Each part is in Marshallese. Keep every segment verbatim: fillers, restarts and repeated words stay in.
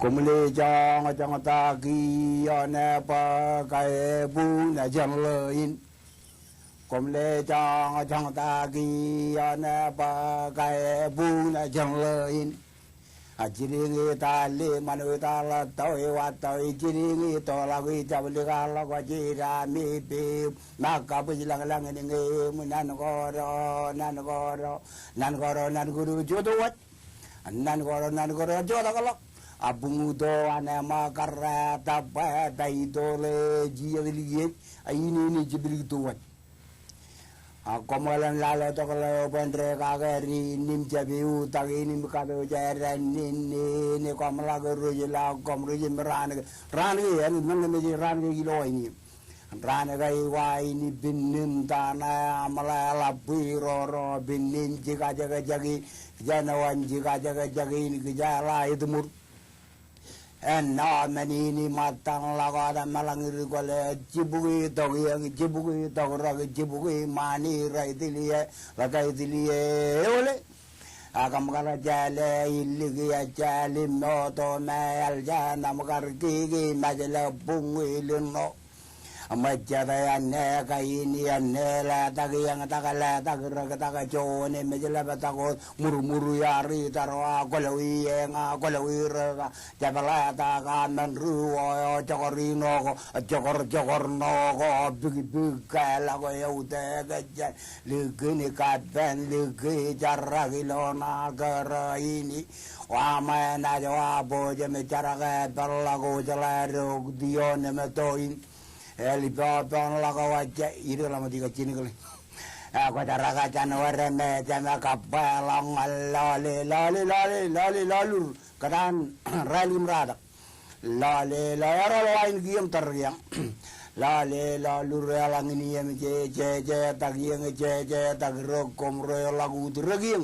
Koṃle joñojoñtaki ioon bōk ebuñ jān ḷeo in. Koṃle joñojoñtaki ioon bōk ebuñ jān ḷeo in. A jidiñ i tali ṃanwe tala tau i wa tau i jidiñ i toḷọk i jablikḷọk jidami piu. Ṃōk kabwij lañlañ in ñe im nan koro nan koro nan koro nan koro jotowaj. Nan koro nan koro jotakḷọk. A buñuto an ṃōk karrā tabba ta itoḷe jijet likiej a inene jeplik towaj. A koṃeḷan lale tokḷe open re kake ri nim japiu tak inim kato jera nin nin koṃ ḷak rej ḷọk koṃ rej im raan ke raan ke en men ke mej raan ke ilo in im. Raan ke iwa in pinnin tana aṃ ḷe ḷapwi roro pinnin jikajekjeki. Jenowan jikajekjeki in kijeḷā etmur. Āinwōt men in im ṃōttan ḷọk wōt meḷañ ri kwōle jibukwi tok iōñ jibukwi tok rōk jibukwi ṃani rej tilie ḷak rej tilie eole. Ak ṃōkaj jāle iliki ejālim moto me eḷ jān ṃōkaj kiki mejle buñwi lino. Ṃōjjate āne kain āne letak iōñ tak letak rōk tak joone mejle bōk tak wōt murmur iar itar wa kwōlọwi eñ a kwōlọwi rōk a jepḷe tak a men ri wō eo jokor ino ko jokor jokor no ko bikbik ke ḷọk eo te ke jān likin kapen liki jarak ilo ṇa kōrā in. Wa ṃae naaj wa bōjjeme jarak e peḷḷọk wōjḷā rok ioon emeto in. Eḷ ippān ḷọk wōjje idik ḷọk ṃōk dik a jinikle. Ā kwōjaraka jān wōr eme jeme kabba ḷọk ñan lọle lọle lọle lọle lọlur kōtaan rālik im ratak. Lọle lọle eral wa in kiiō im tar kiiō. Lọle lọlur eḷaññe in iiō im jeje jetak iiō im jeje jetak rōk koṃ rej ḷọk ut rōk iiō.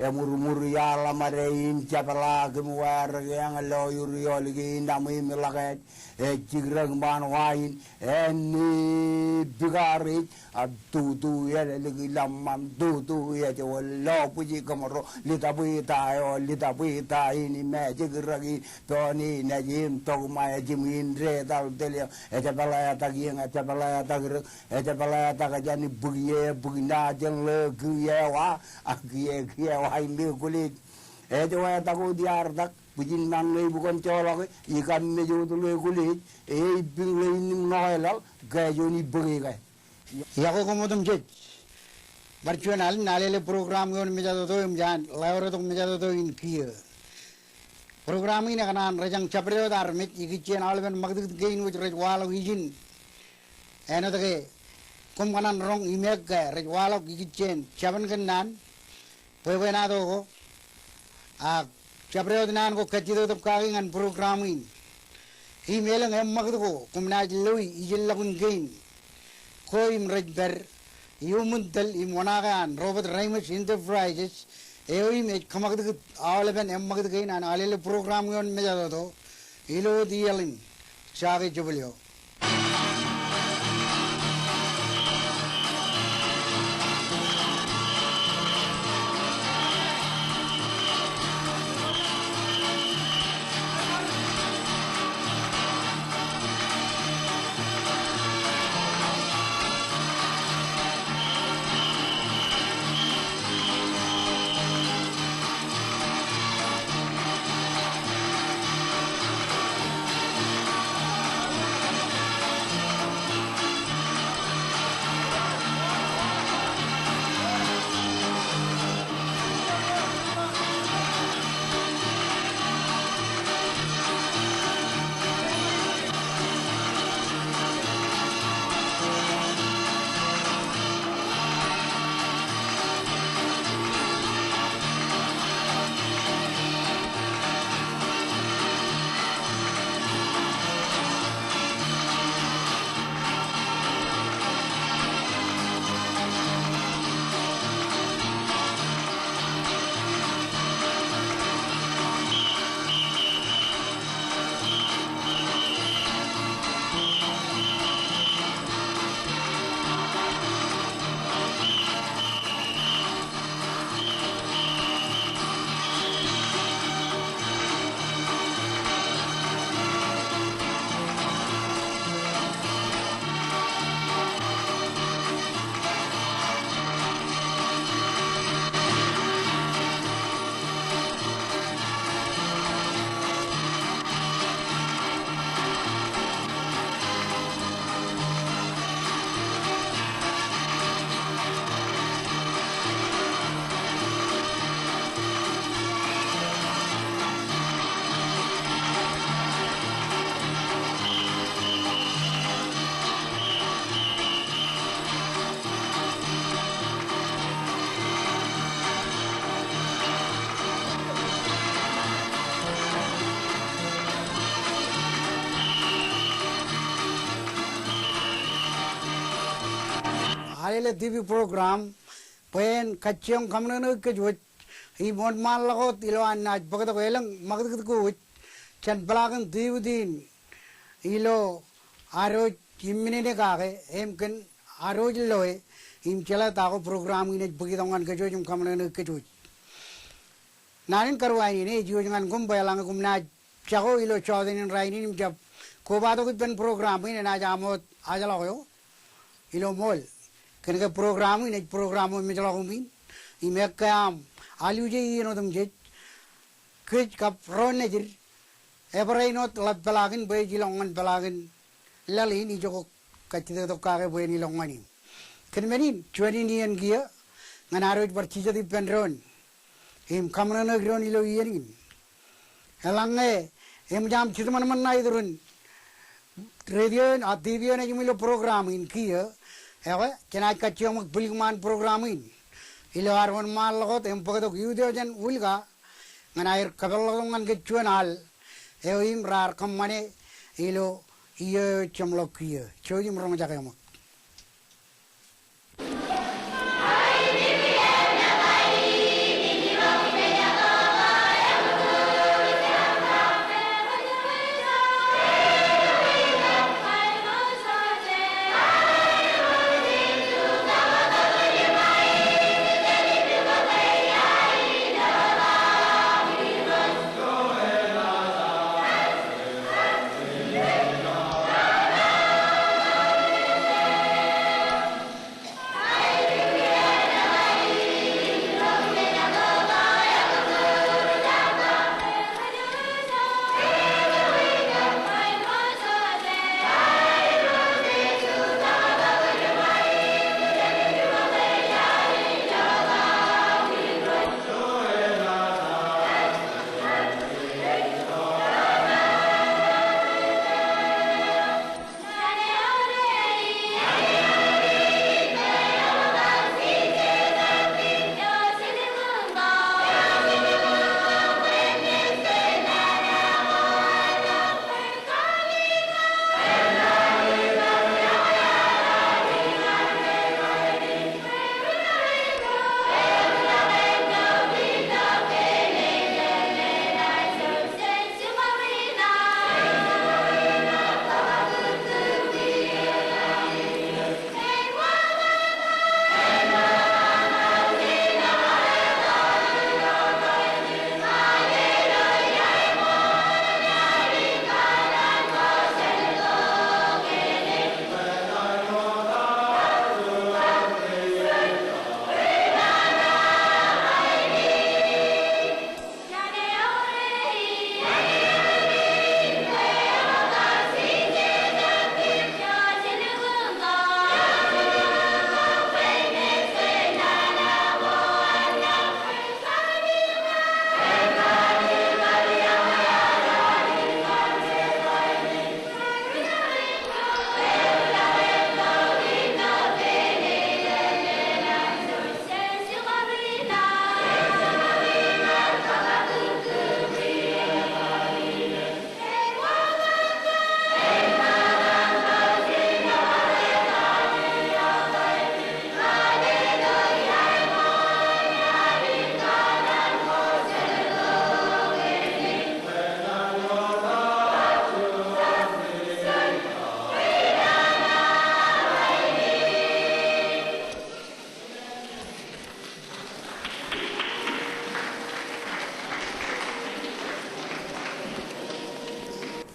Emurmur iaḷ ḷōṃade in jepḷaak im wārak eñ lo iur iolik in aṃ im ḷak ej ej jikrōk ṃaan wa in āne bikaar ej a tutu ej ḷōmṇak tutu ej wōt lo bwij kōṃro litapwita eo litapwita in im ej jikrōk in pein in ej im tokṃa ej im in detal telio ej jepḷaak iiō ej jepḷaak rōk ej jepḷaak jān bwij e bwij ṇa jān ḷeo kiiō wa a kiiō kiiō wa in ḷeo kwōlej. Ej wātak wōt iar tak bwijin ṇaṇ ḷeo ibukwōn joḷọk e ikam mej wōt ḷeo kwōlej e ippin ḷeo in im ṇoke laḷ ke juon ibōk e ke. Iọkwe koṃ otemjej. Bar juon alen alele program ioon mejatoto im jān ḷeo retok mejatoto in kiiō. Program in ekōṇaan rejañ jabdewōt armej ikijjien aolepen ṃakūtkūt kein wōj rej waḷọk ijin. Āinwōt ke koṃ kōṇaan roñ imeek ke rej waḷọk ikijjien jabōn kōnnaan bwebwenato ko. Ak jabdewōt naan ko kajjitōktōp kaki ñan program in. Im elōñ eṃṃakūt ko koṃ naaj loi ijellọkun kein ko im rej pād iuṃwin tōl im oṇaake an Robert Reimers Enterprises eo im ej kōṃakūtkūt aolepen eṃṃakūt kein an alele program ioon mejatoto ilo wōt iaḷ in. Jake jebōl eo. Alele T V program bwe en kajjioñ kaṃōṇōṇōik kōj wōj im wōnṃaanḷọk wōt ilowaan naaj bōktok elōñ ṃakūtkūt ko wōj jān peḷaakin Tibit in ilo ad wōj imminene kake im kōn ad wōj loe im jeḷā ta ko program in ej bōk itok ñan kōj wōj im kaṃōṇōṇōik kōj wōj. Naan in karuwainene ej iwōj ñan koṃ bwe eḷaññe koṃ naaj jako ilo jọteen in rainin im jab kobatok ippān program in enaaj aṃ wōt ajḷọk eo ilo ṃool. Kōnke program in ej program eo mejḷọk iṃwiin im ekkā aṃ aluje iien otemjej. Kōj kab ro nejid, ebar āinwōt ḷap peḷaakin bwe ej ilọk ñan peḷaakin laḷ in ijoko kajjitōk kake bwe en ilọk ñan im. Kōn men in, juon in iien kiiō ñan ad wōj bar jijet ippān doon im kaṃōṇōṇōik doon ilo iien in. Eḷaññe eṃōj aṃ jitōṃanṃan ṇa iturin radio in, a, T V in ej im ilo program in kiiō, ekwe jenaaj kajjioñ ṃōk bwilōñ ṃaan program in ilo ad wōnṃaanḷọk wōt im bōktok youth eo jān Wūlka ñan aer kōpeḷḷọk tok ñan kōj juon al eo im raar kōṃṃane ilo iiō eo jeṃḷọk kiiō. Jouj im roñjake ṃōk.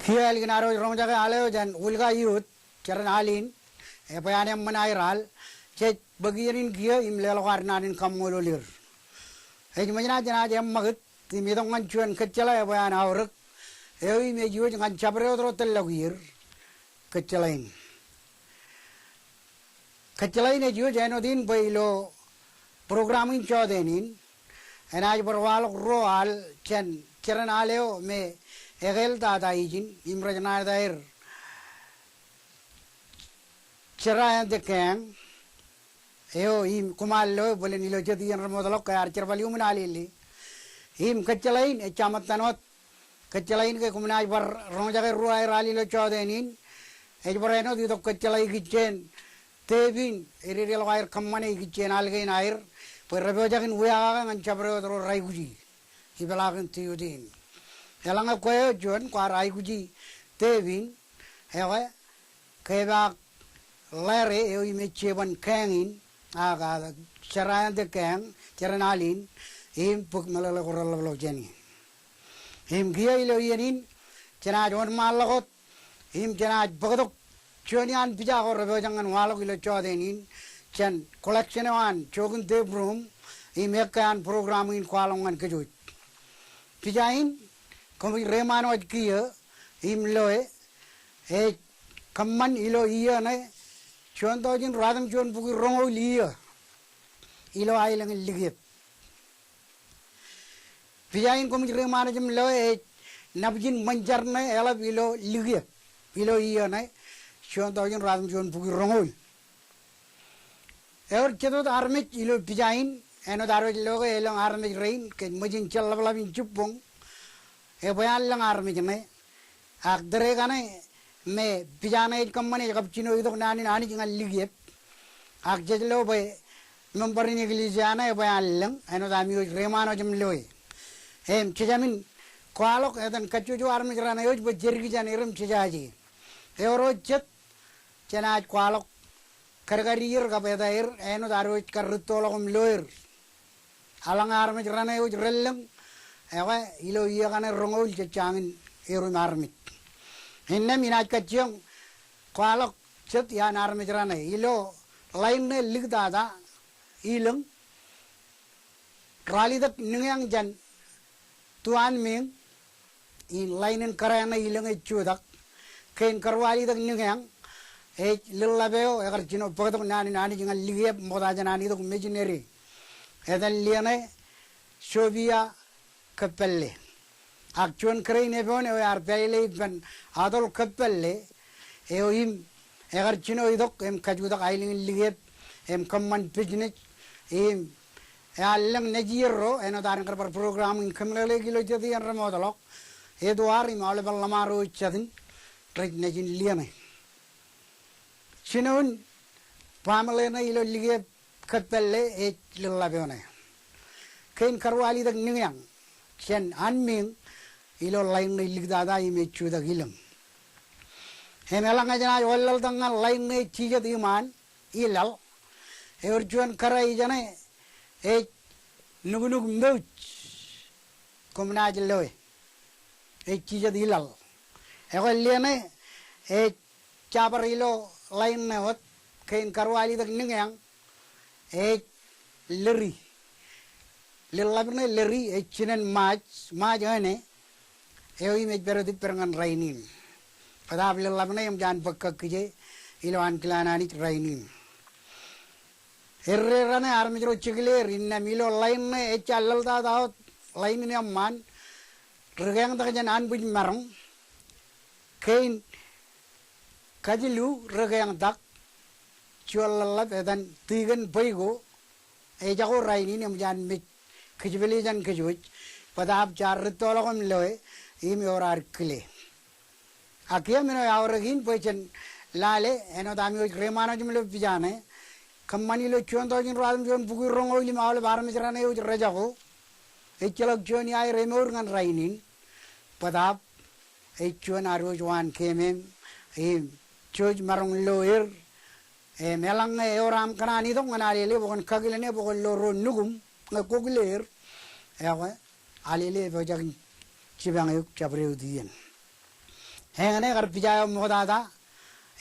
Kiiō ālikin ad wōj roñjake al eo jān Wūlka Youth, jeran al in, ebwe an eṃṃan aer al, jej bōk iien in kiiō im leḷọk ad naan in kaṃṃoolol er. Ej ṃōjṇa jenaaj eṃṃakūt im itok ñan juon kōjjeḷā ebwe an aorōk eo im ej iwōj ñan jabdewōt ro tōllọk ier. Kōjjeḷā in. Kōjjeḷā in ej iwōj āinwōt in bwe ilo program in jọteen in enaaj bar waḷọk ruo al jān jeran al eo me ekāāl tata ijin im rej ṇaetak er Jera and the Gang eo im koṃ al loe bōlen ilo jet iien remootḷọk ke ear jerbal iuṃwin Alele. Im kōjjeḷā in ejja ṃōttan wōt kōjjeḷā in ke koṃ naaj bar roñjake ruo aer al ilo jọteen in. Ej bar āinwōt itok kōjjeḷā ikijjien tep in, ededeḷọk aer kōṃṃane ikijjien al kein aer, bwe repojak in wiakake ñan jabdewōt ro raikuji ipeḷaakin tiuti in. Eḷaññe kwe eo juon kwaar aikuji tep in, ekwe, kepaak Larry eo im ej jeban kañ in, ak, ak jeraaeṇ te kañ, jeran al in, im bōk meḷeḷe ko reḷapḷọk jān e. Im kiiō ilo iien in, jenaaj wōnṃaanḷọk wōt, im jenaaj bōktok juon iaan pija ko repojak ñan waḷọk ilo jọteen in, jān collection eo an Jokin Tape Room, im ekkā an program in kwaḷọk ñan kōj wōj. Pija in, koṃij reiṃaan wōj kiiō, im loe, ej kōṃṃan ilo iiō ṇe, juon taujin ruwatimjuon bukwi roñoul iiō, ilo aelōñ in Likiep. Pija in koṃij reiṃaan wōj im loe ej nabjin ṃōn jar ṇe eḷap ilo Likiep, ilo iiō ṇe, juon taujin ruwatimjuon bukwi roñoul. Ewōr jet wōt armej ilo pija in, āinwōt ad wōj lo ke elōñ armej rein, kōj ṃōjin jeḷḷapḷap in jibboñ, ebwe an lōñ armej ṇe, ak tōre kaṇe, me pija ṇe ej kōṃṃane ej kab jino itok naan in Anij ñan Likiep. Ak jej lo bwe member in eklejia ṇe ebwe an lōñ, āinwōt ami wōj reiṃaan wōj im loe. Im jejāmin kwaḷọk etan kajjojo armej raṇe wōj bwe jedik jān er im jejaje. Ewōr wōt jet jenaaj kwaḷọk kadkad er kab eta er, āinwōt ad wōj kar rūttoḷọk im lo er. Eḷaññe armej raṇe wōj ren lōñ, ekwe ilo iiō kaṇe roñoul jej jañin erom armej. Innām inaaj kajjioñ kwaḷọk jet iaan armej raṇe. Ilo ḷain ṇe liktata, ilōñ, ralitōk niñeañ jān tu anmiiñ, in ḷain in kōrā ṇe ilōñ ej jutak. Kein karuwalitōk niñeañ, ej ḷōḷḷap eo ekar jino bōktok naan in Anij ñan Likiep ṃokta jān an itok mejineri. Etan liō ṇe Sofia Kōppālle. Ak juon kōrā in epoon eo ear pālele ippān Atol Kōppālle, eo im ekar jino itok im kajutak aelōñ in Likiep im kōṃṃan business im ear lōñ nejier ro, āinwōt ad kar bar program in kōmeḷeḷeik ilo jet iien remootḷọk, eduar im aolepen ḷōṃaro jet in rej nejin liō ṇe. Jinoin baaṃle ṇe ilo Likiep Kōppālle ej ḷōḷḷap eo ṇe. Kein karuwalitōk niñeañ jān anmiiñ ilo ḷain ṇe liktata im ej jutak ilōñ. Im eḷaññe jenaaj wanlaḷtak ñan ḷain ṇe ej jijet iṃaan, ilaḷ. Ewōr juon kōrā ijeṇe ej nuknuk mouj. Koṃ naaj loe. Ej jijet ilaḷ. Ekwe liō ṇe ej jabar ilo ḷain ṇe wōt, kein karuwalitōk niñeañ ej Leri. Ḷōḷḷap ṇe Leri ej jinen Maaj, Maaj eo ṇe, eo im ej pād wōt ippād ñan rainin. Bōtaab ḷōḷḷap ṇe eṃōj an bōk kōkkije ilo ankilaan Anij rainin. Erreo raṇe armej ro jekile er innām ilo ḷain ṇe ejja ḷōḷtata wōt ḷain in eṃṃaan, ri keñtak jān anbwijmaroñ, kein kajilu ri keñtak, juon ḷōḷḷap etan Tikōn Bweko, ejako rainin eṃōj an mej kōjepele jān kōj wōj, bōtaab jaar rūttoḷọk im loe, im ewōr ad kile. Ak kiiō men eo eaorōk in bwe jen lale, āinwōt ami wōj reiṃaan wōj im lo pija ṇe, kōṃṃan ilo juon taujin ruwatimjuon bukwi roñoul im aolep armej raṇe wōj rejako, ejjeḷọk juon iaer emour ñan rainin, bōtaab ej juon ad wōj waan keemem, im jouj maroñ lo er, im eḷaññe ewōr aṃ kōṇaan itok ñan Alele bwe kwōn kakilene bwe kwōn lo ro nukuṃ ñe kwō kile er, ekwe Alele epojak in jipañ eok jabdewōt iien. Eñṇe kar pija eo ṃoktata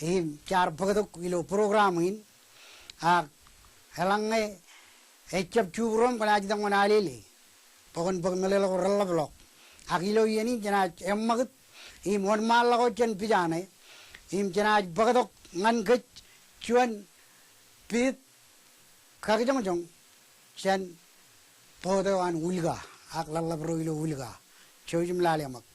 im jaar bōktok ilo program in, ak eḷaññe ejjab juuṃ ro im kwōnaaj itok ñan Alele bwe kwōn bōk meḷeḷe ko reḷḷapḷọk. Ak ilo iien in jenaaj eṃṃakūt im wōnṃaanḷọk wōt jān pija ṇe, im jenaaj bōktok ñan kōj juon piit kakijoñjoñ jān boot eo an Ulka, ak ḷōḷḷap ro ilo Ulka. Jouj im lale ṃōk.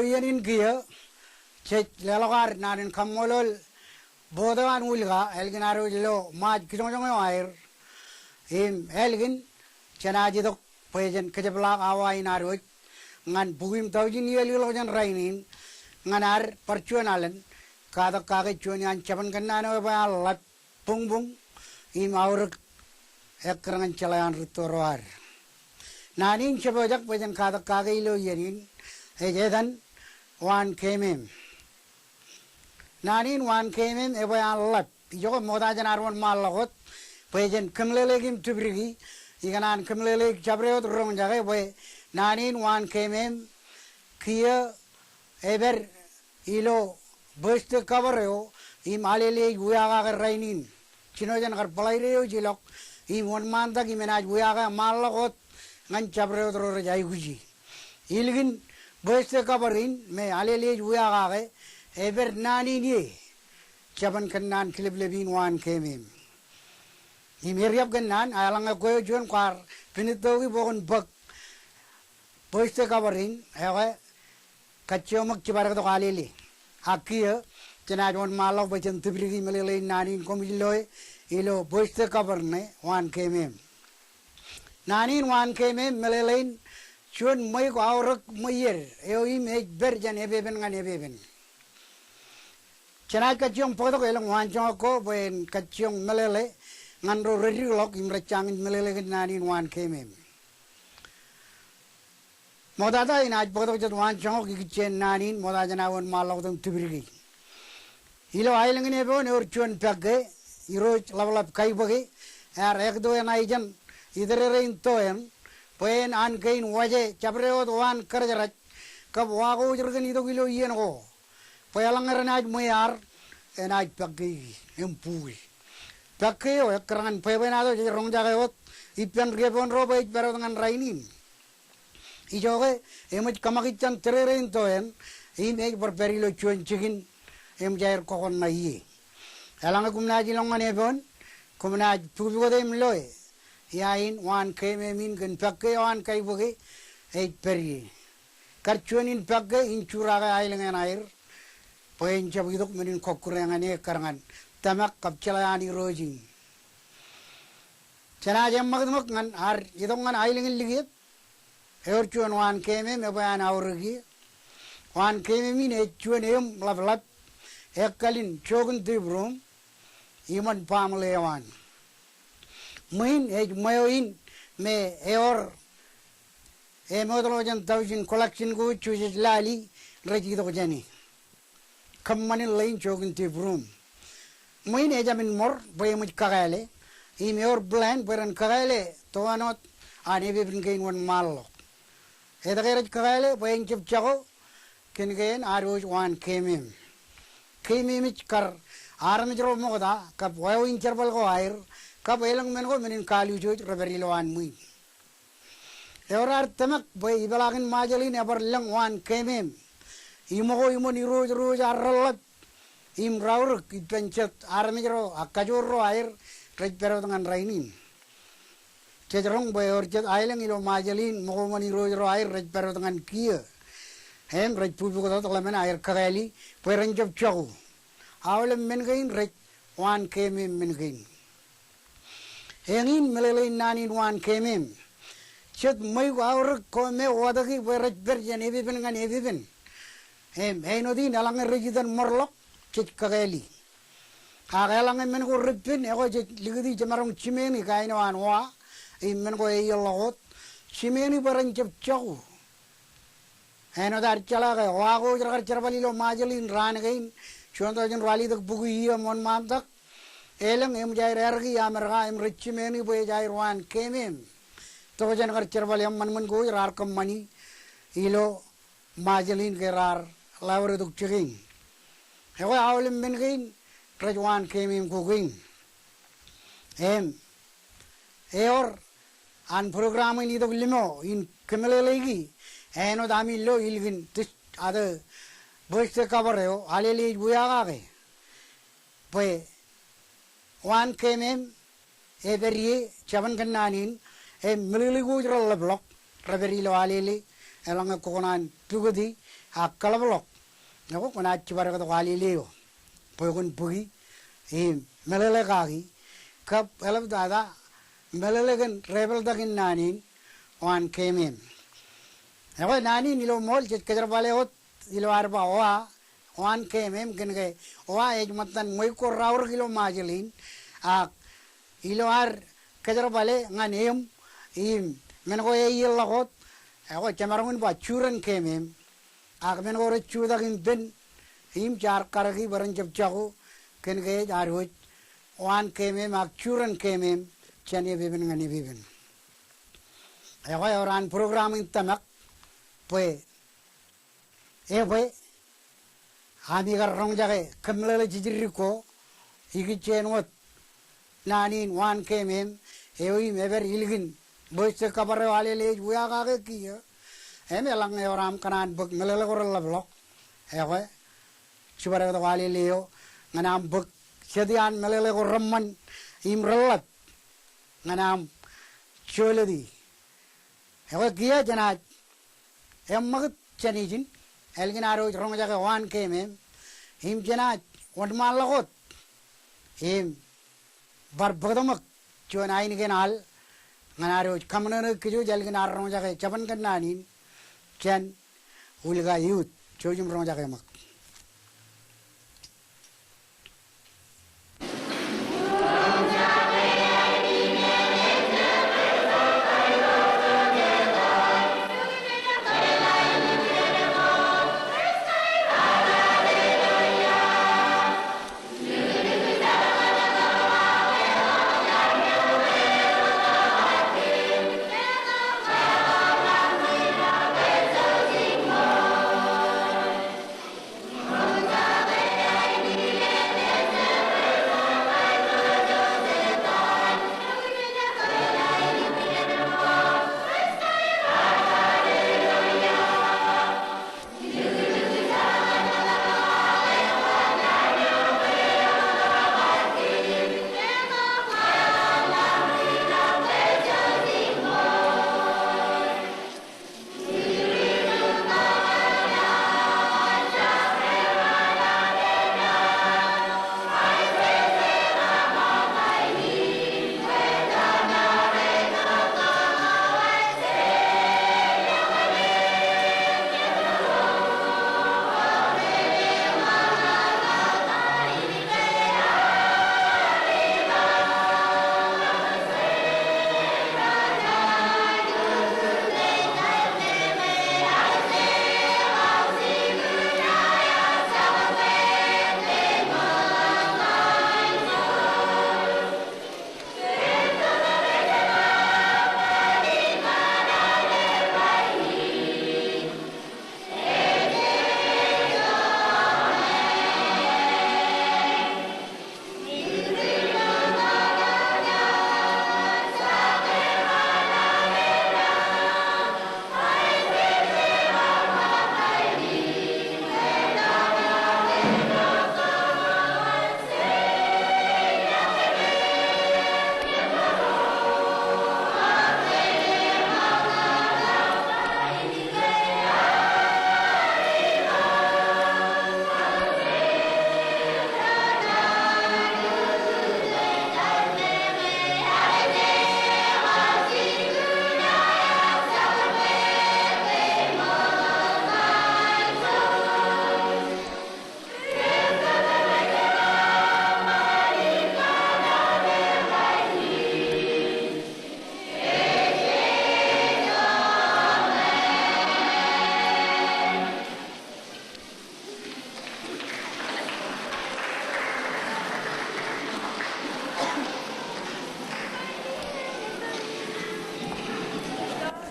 Iien in kiiō, jej leḷọk ad naan in kaṃṃoolol bōd eo an Ulka, ālikin ad wōj lo Ṃaaj kijoñjoñ eo aer. Im ālikin jenaaj itok bwe jen kōjepḷaak awa in ad wōj ñan bukwi im taujin iiō ḷọk jān rainin, ñan ad bar juon alen katak kake juon iaan jabōn kōnnaan eo ebwe an ḷap buñbuñ im aorōk ekkar ñan jeḷā an rūtto ro ad. Naan in jepojak bwe jen katak kake ilo iien in ej etan Waan Keemem. Naan in Waan Keemem ebwe an ḷap. Ijoke ṃokta jān ad wōnṃaanḷọk wōt bwe jen kōmeḷeḷeik im tipdiki, ikōṇaan kōmeḷeḷeik jabdewōt roñjake bwe naan in Waan Keemem kiiō epād ilo bōjte kabōr eo im Alele ej wiakake rainin. Jino jān kar Bōḷaide eo ej ilọk im wōnṃaantak im enaaj wiakake ṃaanḷọk wōt ñan jabdewōt ro rej aikuji. Ilikin bōjte kabōr in me Alele ej wiakake, epād naan in ie jabōn kōnnaan kileplep in Waan Keemem. Im eryab kōnnaan, eḷaññe kwe eo juon kwaar pinitōki bok in bōk bōjte kabōr in, ekwe kajjioñ ṃōk jibadektok Alele. Ak kiiō jenaaj wōnṃaanḷọk bwe jen tipdiki meḷeḷein naan in koṃij loe ilo bōjte kabōr ṇe Waan Keemem. Naan in Waan Keemem meḷeḷein juon ṃweiuk aorōk ṃweied eo im ej pād jān epepen ñan epepen. Jenaaj kajjioñ bōktok elōñ waanjoñak ko bwe en kajjioñ meḷeḷe ñan ro redikḷọk im rej jañin meḷeḷe kōn naan in Waan Keemem. Ṃoktata inaaj bōktok jet waanjoñak ikijjien naan in ṃokta jān aō wōnṃaanḷọk wōt im tipdiki. Ilo aelōñ in Epoon ewōr juon pakke, Irooj ḷapḷap kaibōke ear ekto eṇ aijin itōrerein to eṇ bwe en an kein waje jabdewōt waan kōrejraj kab wa ko wōj rekōn itok ilo iien ko. Bwe eḷaññe renaaj ṃwear, enaaj pakkeiki im buki. Pakke eo ekkar ñan bwebwenato jej roñjake wōt ippān ri Epoon ro bwe ej pād wōt ñan rainin. Ijoke eṃōj kōṃakijjañ tōrerein to eṇ im ej bar pād ilo juon jikin eṃōj aer kọkoṇ ṇa ie. Eḷaññe koṃ naaj ilọk ñan Epoon, koṃ naaj pukpukote im loe ia in Waan Keemem in kōn pakke eo an kaibōke ej pād ie. Kar juon in pakke in jurake aelōñ eṇ aer bwe en jab itok men in kọkkure ñan e ekkar ñan tōmak kab jeḷā an Irooj in. Jenaaj eṃṃakūtṃōk ñan ad itok ñan aelōñ in Likiep. Ewōr juon Waan Keemem ebwe an aorōk ie. Waan Keemem in ej juon eōm ḷapḷap, ekkal in jook in tepdom iṃōn baaṃle eo an. Ṃwiin ej ṃweo in me ewōr eṃootḷọk jān taujin collection ko jej lali rej itok jāne. Kōṃṃan in ḷein jook in tepdom. Ṃwiin ejāmin ṃor bwe eṃōj kakāāle im ewōr plan bwe ren kakāāle toon wōt an epepen kein wōnṃaanḷọk. Etke rej kakāāle? Bwe en jab jako kōn kein ad wōj Waan Keemem. Keememej kar armej ro ṃokta kab wāween jerbal ko aer kab elōñ men ko men in kalijooj rej pād ilowaan ṃwiin. Ewōr ad tōmak bwe ipeḷaakin Ṃajeḷ in ebar lōñ Waan Keemem iṃōko iṃōn irooj ro rej reḷḷap im raorōk ippān jet armej ro ak kajoor ro aer rej pād wōt ñan rainin. Jej roñ bwe ewōr jet aelōñ ilo Ṃajeḷ in ṃōko iṃōn irooj ro aer rej pād wōt ñan kiiō im rej pukpukot wōt ḷōmān aer kakāāle bwe ren jab jako. Aolep men kein rej Waan Keemem men kein. Eñin meḷeḷein naan in Waan Keemem. Jet ṃweiuk aorōk ko me watōki bwe rej pād jān epepen ñan epepen. Im āinwōt in eḷaññe rej itōn ṃorḷọk jej kakāāle. Ak eḷaññe men ko repen, ekwe jej likūti jemaroñ jimeeni kain eo an wa im men ko eierḷọk wōt, jimeeni bwe ren jab jako. Āinwōt ad jeḷā ke wa ko rej kar jerbal ilo Ṃajeḷ in raan kein, juon taujin ruwalitōk bukwi iiō ṃoṇṃaantak, elōñ eṃōj aer eaarki Amerika im rej jimeeni bwe ej aer Waan Keemem. Tokjān kar jerbal eṃṃanṃan ko raar kōṃṃani ilo Ṃajeḷ in ke raar ḷaure tok jikin. Ekwe aolep men kein rej Waan Keemem ko kein. Im ewōr an program in itok limo in kōmeḷeḷeiki āinwōt ami lo ilikin tis ate bōjte kabōr eo Alele ej wiakake. Bwe Waan Keemem epād ie jabōn kōnnaan in, im meḷeḷe ko rej reḷḷapḷọk rej pād ilo Alele, eḷaññe kwō kōṇaan pukoti ak kōḷapḷọk. Ekwe kwōnaaj jibadektok alele eo bwe kwōn bōki im meḷeḷe kaki kab eḷaptata meḷeḷe kōn depḷtak in naan in Waan Keemem. Ekwe naan in ilo ṃool jej kōjerbale wōt ilo ad ba oa Waan Keemem kōn ke oa ej ṃōttan ṃweiuk ko raorōk ilo Ṃajeḷ in, ak ilo ad kōjerbale ñan eṃ im men ko eieḷḷọk wōt, ekwe jemaroñ in ba juren keemem. Ak men ko rej jutak ippān im jaar karōki bwe ren jab jako kōn ke ej ad wōj Waan Keemem ak juren keemem jān epepen ñan epepen. Ekwe ewōr an program in tōmak bwe ebwe ami kar roñjake kōmeḷeḷe jejdik ko ikijjien wōt naan in Waan Keemem eo im epād ilikin bwe ejjab kabare alele ej wiakake kiiō. Im eḷaññe ewōr aṃ kōṇaan bōk meḷeḷe ko reḷapḷọk, ekwe jibadektok alele eo ñan aṃ bōk jet iaan meḷeḷe ko reṃṃan im reḷap ñan aṃ jolōti. Ekwe kiiō jenaaj eṃṃakūt jān ijin ālikin ad wōj roñjake Waan Keemem im jenaaj wōnṃaanḷọk wōt im bar bōktok ṃōk juon ainikien al ñan ad wōj kaṃōṇōṇō kōj wōj ālikin ad roñjake jabōn kōnnaan in jān Wilga Youth. Jouj im roñjake ṃōk.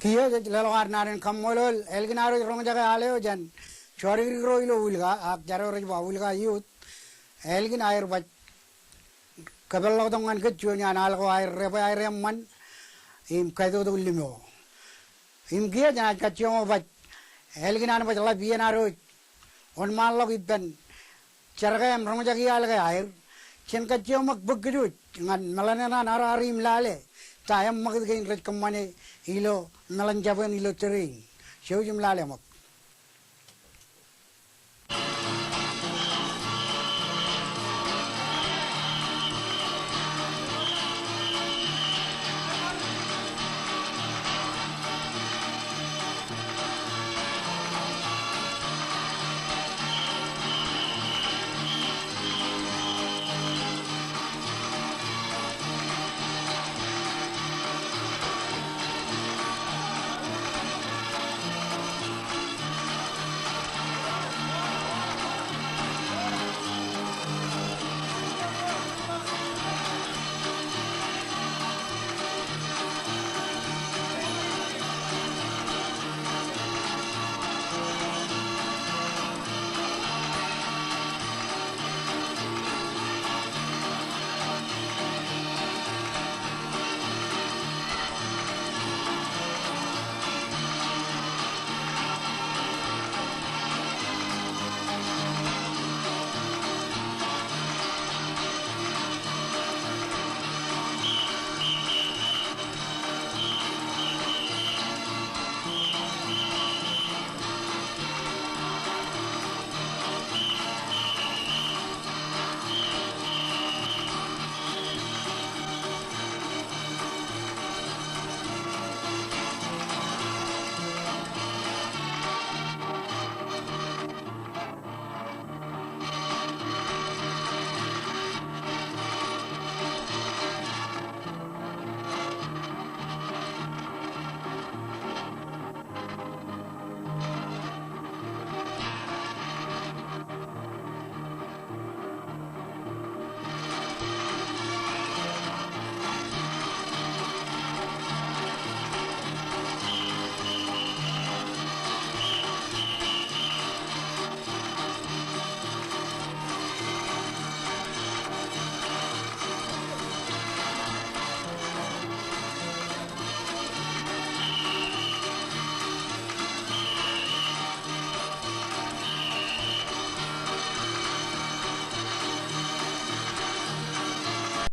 Kiiō jej leḷọk ad naan in kaṃṃoolol ālikin ad wōj roñjake al eo jān jodikdik ro ilo Wilga ak jar eo rej ba Wilga Youth. Ālikin aer baj kōpeḷḷọk tok ñan kōj juon iaan al ko aer, rej bwe aer eṃṃan im kaitoktok limeo. Im kiiō jenaaj kajjioñ baj ālikin an baj ḷap iien ad wōj wōnṃaanḷọk ippān jerkā im roñjake al ke aer. Jen kajjioñ ṃōk bōk kōj wōj ñan meḷan eṇ an Harare im lale ta eṃṃakūt kein rej kōṃṃane ilo meḷan jabōn ilo tōre in. Jouj im lale ṃōk.